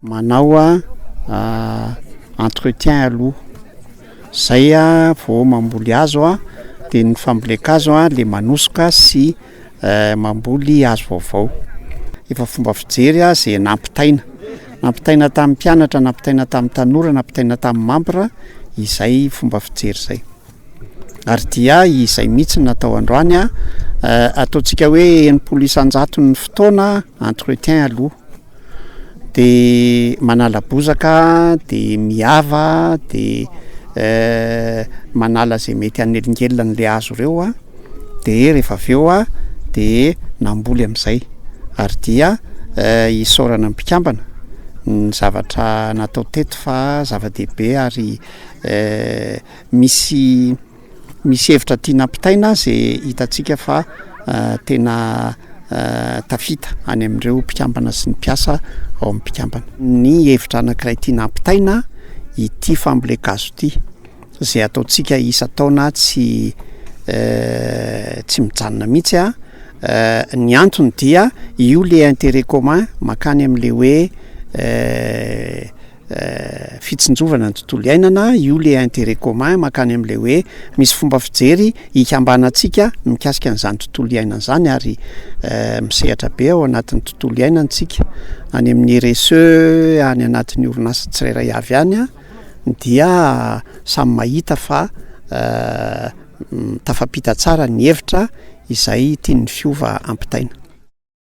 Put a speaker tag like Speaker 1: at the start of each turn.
Speaker 1: Manao entretien aloha, zay a vao mamboly hazo a de ny fambolen-kazo a le manosoka sy mamboly hazo vaovao. Efa fomba fijery a zay nampitaina, nampitaina tamin'ny mpianatra, nampitaina tamin'ny tanora, nampitaina tamin'ny mambra izay fomba fijery zay ary dia izay mihitsy no natao androany a. Ataontsika hoe 60 isan-jaton'ny fotoana entretien aloha de manala bozaka de miava de manala zay mety hanelingelina an'le hazo reo a, de rehefa avy eo a de namboly am'zay ary dia isaorana ny mpikambana ny zavatra natao teto fa zava-dehibe ary misy misy hevitra tiana ampitaina zay hitantsika fa tena tafita any amindreo mpikambana sy ny mpiasa ao amin'ny mpikambana. Ny hevitra anankiray tiana ampitaina ity fambolen-kazo ity zay ataontsika isan-taona tsy tsy mijanona mihitsy a, ny antony dia io le intérêt commun makany am'le hoe fitsinjovana ny tontolo iainana, io le intérêt commun makany am'le hoe misy fomba fijery hikambanantsika mikasika an'izany tontolo iainana zany ary misehatra be ao anatin'ny tontolo iainana tsika any amin'ny RSE, any anatin'ny orinasa tsirairay avy any a dia samy mahita fa tafapita tsara ny hevitra izay tian'ny FIOVA ampitaina.